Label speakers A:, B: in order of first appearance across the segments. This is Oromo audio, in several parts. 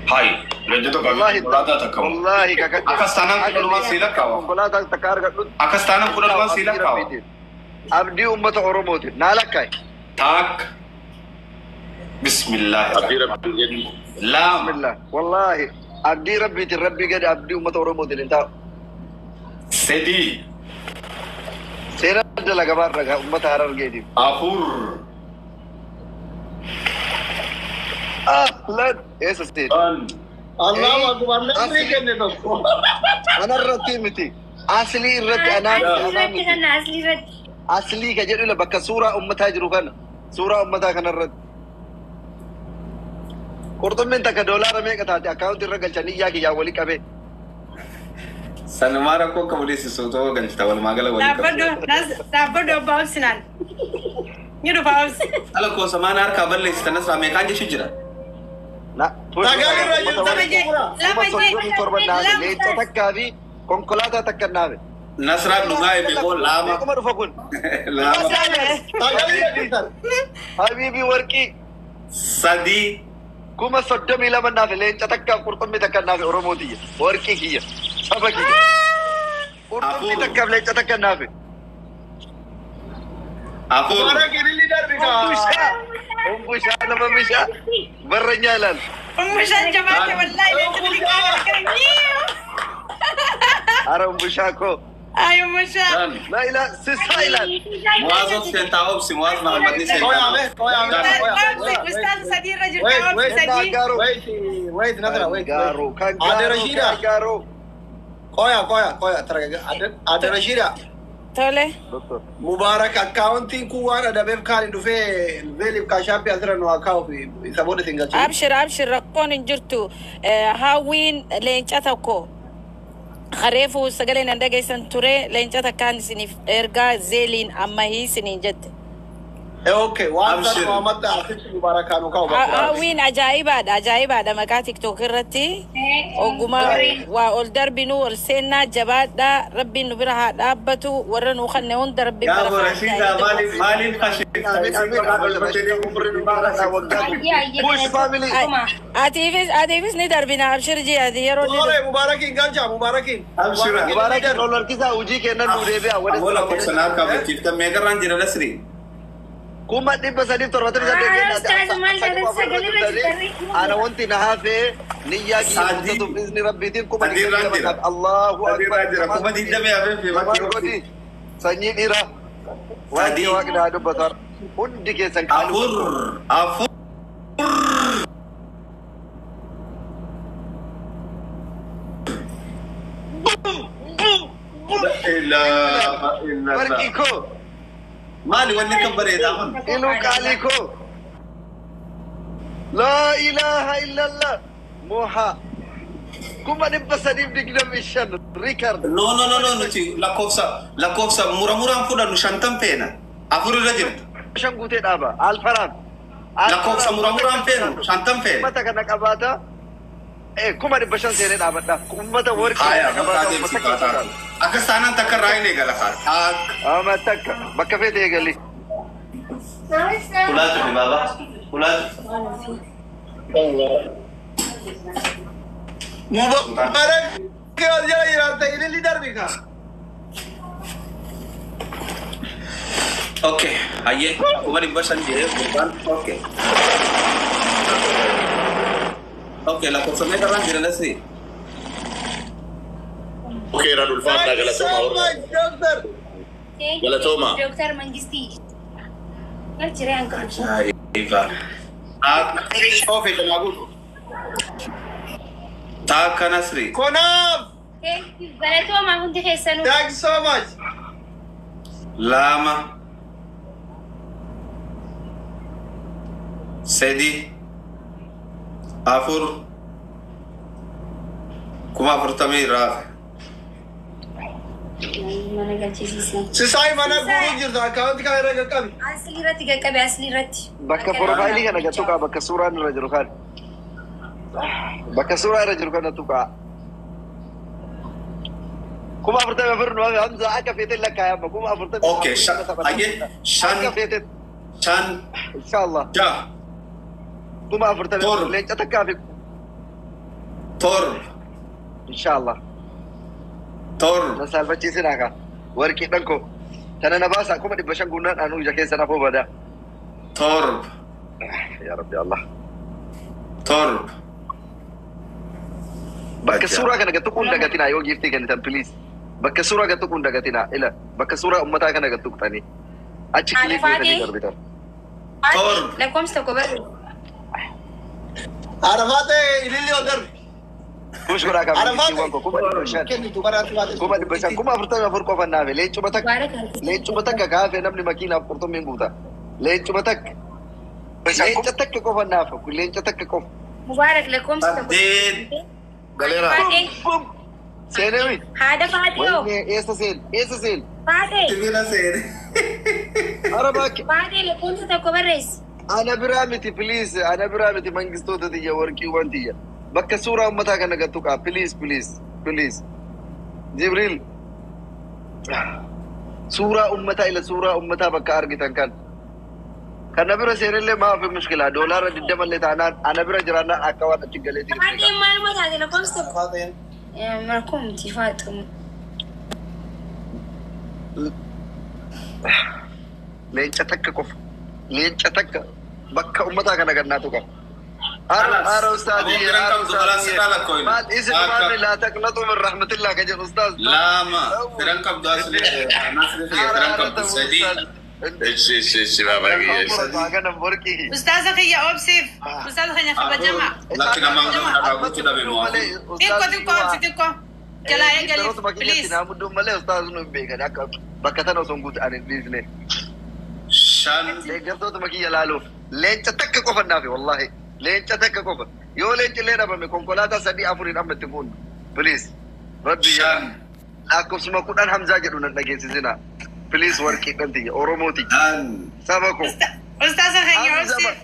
A: Hai, leenca tokko
B: Wallaahi
A: konkolaataa takka moo?
B: Wallaahi kakadhe.
A: Akkas taanaan 12 sii lakkaawa.
B: Konkolaataa takka argadhu.
A: Akkas taanaan 12 sii lakkaawa.
B: Abdii uummata Oromootiin naa lakkaa'i.
A: Takka. Bismillaahi.
C: Abdii Rabbii jedhi.
A: Lama.
B: Bismillah. Wallaahi abdii Rabbiitiin Rabbii gadi abdii uummata Oromootiin hin taa'u.
A: Sadii.
B: Seera dalagamaa irra uummata Harargeetiif.
A: Afur.
B: Ah lan eessa seeti?
A: Shan.
D: Allahu akbar namni kenne tokko.
B: Anarratti miti. Aslii irratti anaa miti
E: Aslii
B: anaa
E: irratti
B: miti.
E: kana aslii irratti.
B: Aslii ka jedhu bakka suuraa uummataa jiru kana. Suuraa uummataa kanarratti. Qurxummiin takka doolaara meeqa taate akkaawuntii irra galchanii iyyaa kiyyaan walii qabee.
A: Sanumaa rakkoo akka buleessisu otoo galchita walumaa gala walii qabu.
F: Dhaabbadhu abbaa obsinaan. Ni dhufa obsi.
A: Ala koosamaan harkaa balleessitan asirraa meeqaan jechuun jira?
B: Na
D: Sagal irra jirta.
F: Lama jee
B: kuma
F: lama
B: soddomii torba
F: jee
B: naafe
F: lama.
B: leenca takkaa fi konkolaataa takka naafe.
A: Nasraan dhugaa hime koo lama.
B: Meequma dhufa kun?
A: Lama.
D: Sagal irra jirtan.
B: Habiibii warqii
A: Sadii.
B: 32,000 naafe leenca takkaa qurxummii takka naafe Oromoo tiyya warqii kiyya saba kiyya. Qurxummii
A: Afur.
B: takkaaf leenca takka naafe.
A: Afur.
D: Mubarak ililli darbi kaa.
B: Umbushaa umbushaa nama mishaa barranyaa ilaal.
F: Umushaan jabaate wallaahi leenca xixiqqaa kana.
B: Ara umbushaa koo.
F: Ay umushaa.
A: Shan.
B: Laa ilaa sisaa ilaal.
A: Muwaaz of seentaa obsi Muwaaz Mahammad ni
D: Qoya
A: seentaa.
D: be, qoya be, qoya.
F: Obsi ustaaza sadii irra jirta
D: Wait,
F: obsi
D: wait.
F: sadii.
B: Gaaroo.
D: Wait, wait, Nasra, wait.
B: Gaaroo kan
D: Ade
B: gaaroo
D: Rashida.
B: kan gaaroo.
D: Qoya, qoya, qoya. Taraga. Ade Rashida.
F: Tole.
B: Doktor.
D: Mubarak akkaawuntiin kun waan adabeef kaan dhufee veeliif kaashaappii asirra nu haa kaa'uuf isa booda isin galchine.
G: Abshir abshir rakkoon hin jirtu. Hawwiin leenca tokko kareefu sagalee nan dhageessan ture leenca takkaan isiniif ergaa zeeliin ammahii isiniin jette.
D: Okay, waan
A: Abshir.
D: san Muhammad asitti Mubarakaa nu kaa'u bakka.
G: Hawwiin ajaa'ibaadha ajaa'ibaadha maqaa tiktok irratti ogummaa waa ol darbinuu ol seennaa jabaadha rabbiin nu bira haa dhaabbatu warra nuu kanne hunda rabbiin
A: Yaa
G: bara haa
A: Rashiida maaliif maaliif
B: Amiin amiin
E: Ayyee ayyee
B: Push family.
G: Atiifis atiifis ni darbina abshir ji ati yeroo ni
D: Tole Mubarakiin galcha Mubarakiin.
A: Abshira.
B: Mubarak ol harkisaa hojii kennan nu deebi'a.
A: Ammoo lakkoofsa harkaa bulchiiftan meeqarraan jira Nasri?
B: 378
E: Ah, ustaaz, maal taate sagal irra jirtarri?
B: Ana wanti na hafe niyyaa kiyya
A: Sadii.
B: guuttatuuf izni rabbiitiin kuma
A: Sadii irraan
B: digdamii
A: jira.
B: lama Allahu
A: Sadii irraan jira.
B: akbar.
A: 20,000 fi
B: Jamaal
A: bakki
B: godhi sanyii dhiiraa. Waaqni
A: Sadii.
B: waaqni haa dubbatu. Hundi keessan qaalii.
A: Afur. Afur. La ilaha illallah.
B: Warqii koo
A: Maali wanni akka bareedaa kun?
B: iluu qaalii koo. Laa ilaaha illallah. Moha. 325,000 Rikard.
A: No no no no nuti lakkoofsa lakkoofsa mura muraan fudhannu 50 feena. Afur irra jirtu.
B: Shan guutee dhaaba. Alfaraan.
A: Lakkoofsa mura muraan feenu 50 feena.
B: Uummata kana qabaata. 500,000 seenee dhaabadha. Uummata warqii
A: Haya
B: kana qabaata.
A: bakka
B: Uummata
A: adeemsi kaataa. Akkas taanaan takka irraa hin eegala kaa. Takka.
B: Ama takka bakka feete eegali.
A: Ulaatu fi baaba. Ulaatu.
D: Mubarak ol jala jiraatte ililli darbi kaa.
A: Okay. Hayyee 500,000 jedhee gurbaan. Okay. Okay lakkoofsa meeqarraan jira Nasri?
C: Okeeraan ulfaadhaa
D: Thank you
C: galatooma
D: so
C: warra.
D: much, doctor.
C: Galatooma.
E: Dooktar Mangistii. Galchiree hanqa.
A: Ajaa'iba. Takka.
D: Ofi kanaa guutu.
A: Takka Nasri.
D: Kanaaf
E: Thank you. Galatooma hundi keessanuu.
D: thank you so much.
A: Lama. Sadi. Afur. 40,000 irraa hafe.
E: Mana galchisiisan.
D: Sisaay mana guutuu jirta akkaawunti kana irra qaqqabi.
E: Aslii irratti qaqqabe aslii irratti.
B: Bakka profaayilii kana tuqaa bakka suuraan irra jiru kan. Bakka suuraa irra jiru kana tuqaa. 44,000 nu hafe Hamza akka feete lakkaa'ama 44,000.
A: Okay, hayyee shan
B: Akka feete
A: shan
B: inshallah
A: jaha
B: 44,000
A: Torba.
B: leenca takkaa fi
A: Torba.
B: Inshallah.
A: Torba.
B: Na saalfachiisinaa kaa. Warqiidhaan koo. Tana na baasaa 500,000 guunnaan anuu ija keessa nafoo badaa.
A: Torba.
B: Yaa Rabbi Allah.
A: Torba.
B: Bakka suuraa kana gattuquun dagatinaa yoo giiftii kennitan please. Bakka suuraa gattuquun dagatinaa ila bakka suuraa ummataa kana gattuqxanii. Achi kilik gootanii darbitan.
A: Torba.
E: Lakkoofsa tokko barreessi.
D: Arafaate ililli ol darbi.
B: Kush godhaa kan
D: Arafaate.
B: giiftiiwwan koo 500,000.
D: Kennitu baraatti baate.
B: 500,000 44,000 qofa naafe leencuma takka.
E: Mubaarak.
B: Leencuma takka kaafee namni makiinaaf qurxummiin guuta. Leencuma takka. Leenca takka qofa naafa leenca takka qofa.
E: Mubaarak lakkoofsa tokko.
A: Saddeet.
B: Galeera.
E: Faatee.
B: Bum. Seenewi.
E: Haadha Faatee hoo.
B: Wayne eessa seen eessa seen.
E: Faatee.
A: Sibila seene.
B: Arabaa
E: Faatee lakkoofsa tokko barreessi.
B: Ana biraa miti please ana biraa miti mangistoota tiyya warqiiwwan tiyya bakka suuraa ummataa kana gattu qaa please please please Jibriil suuraa ummataa ila suuraa ummataa bakka argitan kan kana bira seenillee maafi mushkilaa $20 illee taanaan ana bira jiraannaan akka waan achi galeetii
E: Faatee maaluma taate lakkoofsa tokko.
D: Arafaateen.
E: Markumti Faaxuma.
B: Leenca takka qofa leenca takka bakka ummataa kana gannaatu qaba.
A: Khalas.
B: Ara ustaazii
A: Aboo biran
B: ara
A: qabdu khalas
B: ustaazii
A: sirraa lakkoofne.
B: maal isin
A: Akka.
B: maal laa taqnatu min rahmatillah ka jedhu ustaaz.
A: Lama. Firan qabdu asli. Nasri fi firan qabdu sadii.
C: Ishi ishi ishi baabaa kiyya.
F: Ustaaza kiyya obsiif. Ustaaza keenya kabajamaa.
A: Lakki namaan kun irraa guutuu dhabe moo afur.
F: Xiqqoo xiqqoo obsi xiqqoo. Jalaa eegaliif please.
B: Naamudduun malee ustaaz nu hin beekan akka bakka tana osoo hin guutu ani hin dhiisne.
A: Shan.
B: Deeggartootuma kiyya laaluuf leenca takka qofa naafe wallaahi leenca takka qofa yoo leenci illee dhabame konkolaataa sadii afuriin amma itti fuunnu please rabbi
A: Shan.
B: lakkoofsuma 10 Hamzaa jedhu nan dhageessisina please warqiidhan tiyya Oromoo tiyya
A: Shan.
B: saba koo
F: Ustaaza keenya
B: Hamzama
F: obsiif.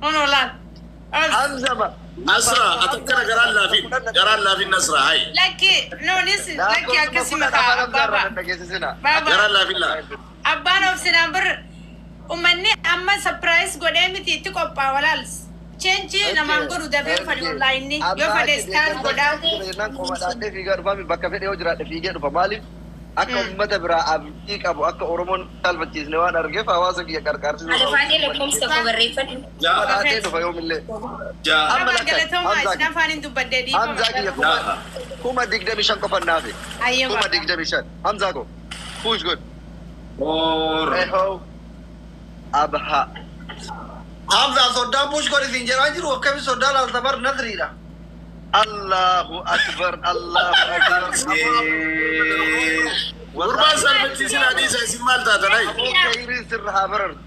F: Kunoo laal. Obsi.
B: Hamzama
C: Nasra ati akkana garaan laafin garaan laafin Nasra hay.
F: Lakki nuunis lakki
B: lakkoofsuma
F: akkasii
B: 10
F: makaa
B: afaan Hamzaa irraa
F: baaba.
B: nan dhageessisina.
F: Baaba.
C: Garaan laafin laa.
F: Abbaan obsinaan bir ummanni amma surprise godhee miti itti qophaa'a walaal. Cheenji namaan godhu dafee fadhi onlaayinni yoo fadhe start godhaa.
B: Qomadhaadhee fiigaa dhufaa bakka fedhe yoo jiraadhe fiigee dhufa maaliif akka ummata biraa abdii qabu akka Oromoon saalfachiisne waan argeef hawaasa kiyya qarqaarsisuu
E: Haadha Faatee lakkoofsa tokko barreeffadhu.
A: Ja'a.
B: Qomadhaadhee dhufa yoomillee.
A: Ja'a.
B: Amma
F: Nama
B: lakkaa'e
F: galatoomaa
B: Hamzaa
F: isin afaan hin dubbadde
B: Hamzaa
F: dhiifama.
B: kiyya
A: Ja'a.
B: 25,000 qofa naafe
F: Ayyee baaba.
B: 25,000 Hamzaa koo push good
A: Torba.
B: ehoo abha
D: Hamza soddaan push godhi siin jedhaa jiru akkami soddaan laalta bar nasriidha.
B: Allahu akbar Allahu akbar.
A: Saddeet.
C: Gurbaan saalfachiisin hadiisa isin maal taatan hay.
B: Aboo khayriin sirra haa barartu.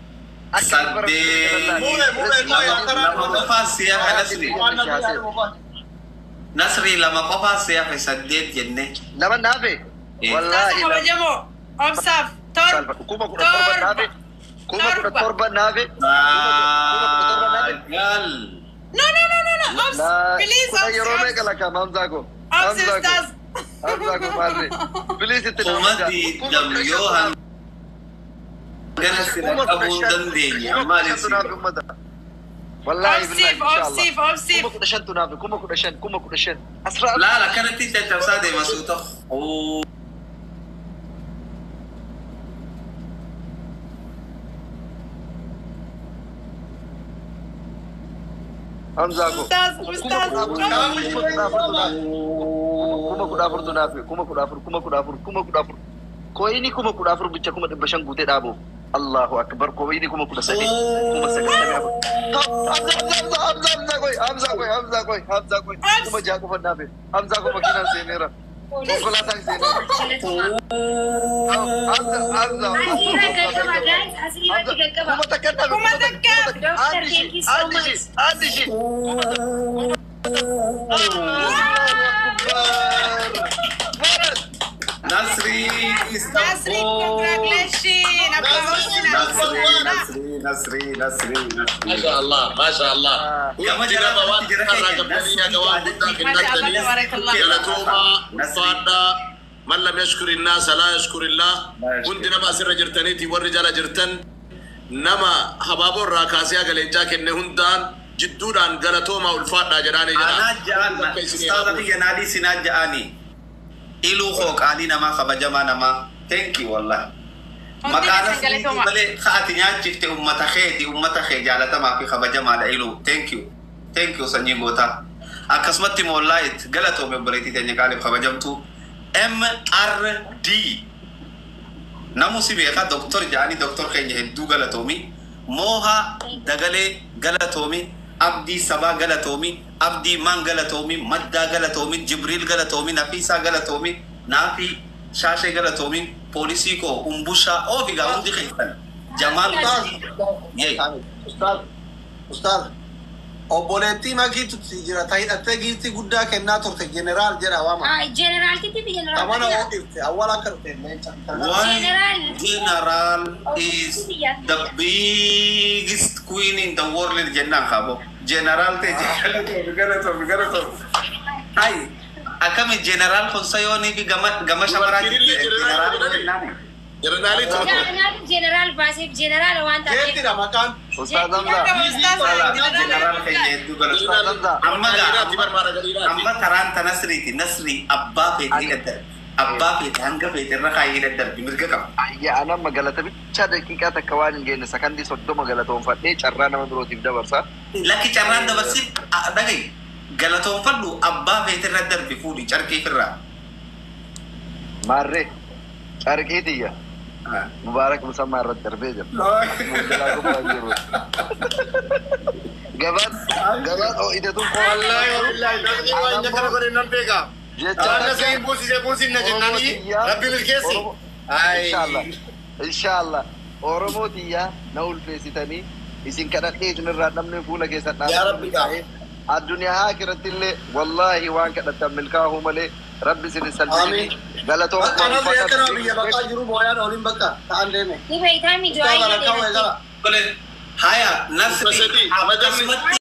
B: Akka barartu
A: Saddeet.
D: Muumee muumee muumee
A: Lama qofaa si hafe Nasri. Nasri lama qofaa si hafe saddeet jenne.
B: Lama naafe.
F: Ustaaza
B: Wallaahi lama
F: kabajamoo obsaaf torba
B: 17,000 naafe.
F: torba.
B: 17,000 naafe. 17,000 naafe.
A: Sagal.
F: No no no no no obs please
B: Kudha
F: obs
B: yeroo
F: obs
B: meeqa lakkaa'ama Hamzaa koo?
F: obs
B: Hamzaa koo.
F: ustaaz.
B: Hamzaa koo maalli? Please itti
A: 20,000 yoo hangana sira qabuu hin dandeenye ammaal
B: 15,000
A: isin
B: naafe uummata. Wallaahi billahi
F: Obsiif
B: inshallah.
F: obsiif obsiif.
B: 15,000 naafe 15,000 15,000. Asraa
A: Laala akkanatti caccabsaa deema suuta.
B: Hamzaa koo.
F: Ustaaz ustaaz.
B: 14,000 naafe 14,000 14,000 14,000 koyinii 14,000 bicha 500,000 guutee dhaabuuf Allahu akbar koyinii 13,000 94,000 Hamza Hamza Hamza Hamza koy Hamza koy Hamza koy Hamza koy 6,000 qofa naafe Hamza koo makiinaan seeneera konkolaataan seeneera Hamza Hamza
E: Asii irra qaqqaba guys asii irratti qaqqaba.
B: kuma takka naafe
F: Kuma takka.
E: Doctor thank you so much.
B: አንድ ሺህ Allahu akbar
A: Nasri
F: Nasri
A: Istanbul.
F: congratulations abbaa obsinaan.
A: Nasri Nasri Nasri Nasri Nasri.
C: Maasha Allah maasha Allah.
A: Gama
C: Hundi
A: jara
C: nama waan
A: jara
C: irraa
A: keenya
C: qabdanii
A: Nasri
C: haga waan guddaa
F: Maasha Allah
C: kennattaniif
F: tabarakallah.
C: galatooma
A: Nasri.
C: ulfaadhaa. Man lam yashkuri nnaasa laa yashkuri llah.
A: Laa yashkuri.
C: Hundi nama asirra jirtaniiti warri jala jirtan nama habaaboo irraa kaasee haga leencaa kenne hundaan Jidduudhaan galatoomaa ulfaadhaa jedhaanii jira.
A: Anaa ja'an ustaaza kiyya naadii sinaa ja'ani. Iluu koo qaalii namaa kabajamaa namaa. Thank you wallahi.
F: Hundi
A: Maqaan
F: keessan galatoomaa.
A: malee ati nyaachifte ummata keeti, ummata kee jaalatamaa fi kabajamaadha iluu. Thank you. Thank you sanyii gootaa. Akkasumatti moollaayit galatoome obboleettii teenya qaaliif kabajamtu. MRD. Namu si beeka doktor ja'anii doktor keenya hedduu galatoomi. Moohaa Dagalee galatoomi. Abdii Sabaa galatoomi. Abdii Maan galatoomi. Maddaa galatoomi. Jibriil galatoomi. Nafiisaa galatoomi. Naafii Shaashee galatoomi. Poolisii koo Umbushaa oofigaa hundi keessan. Jamaal Yee.
D: Ustaaz, ustaaz, obboleettii makiitu si jira ta hidhattee giiftii guddaa kennaa turte jeneraal jedha waama.
E: Jeneraal titti jeneraal.
D: Tamana oo dhifte awwaala akka dhufte leenca.
A: Why
E: General.
A: General is the biggest queen in the world jennaan qabo. General te galatoomi galatoomi. Hai, akkami General kun sayoonii fi gama gama shamaraa
C: Dubartiinillee
A: General
C: jeneraal
A: jennaan.
C: Jeneraalii turte.
E: Jeneraal baaseef jeneraal waan taateef.
D: Jeettidha maqaan.
B: Ustaaz Hamza.
A: General keenya hedduu galatoomi.
B: Hamza.
A: Amma gaa
C: Gadiiraatti barbaada gadiiraatti.
A: amma taraan ta Nasriiti. Nasrii abbaa feete hidhaddarbi. Abbaa feete hanga feete irra kaayee hidhaddarbi mirga qaba.
B: Ayya anamma galata bicha daqiiqaa takka waan hin geenye sakandii 30 galatoonfadhee carraa nama birootiif dabarsa.
A: Lakki carraan dabarsi dhagayi galatoonfadhu abbaa feete irra darbi fuudhi carqii firraa.
B: Maarree carqii tiyya Mubaarak Musammaa irratti darbee jira. Jalaa gubbaa jiru. Gabaan gabaan ho'ite tun
C: Wallaahi wallaahi namni waan kana godhe nan beeka.
B: Jecha
C: Waan nasiin buusise buusinna jennaani rabbi milkeessi.
B: Inshallah. Inshallah. Oromoo tiyyaa na ulfeessitanii isin kadhadhee isinirraa dhabnee fuula keessan
C: Yaa Rabbi gaa.
B: Addunyaa akiratti illee wallaahi waan kadhattan milkaa'uu malee rabbi isin hin salphisini. Galatoon
D: Bakka Nasri akka nama biyya baqaa jiru booyaan oliin bakka ta'an deeme.
E: Ni beektaa mi du'aa
D: Ustaaz alakkaa
E: jedhee.
D: eegala.
A: Tole haya Nasri
C: Sadii,
A: akkasumatti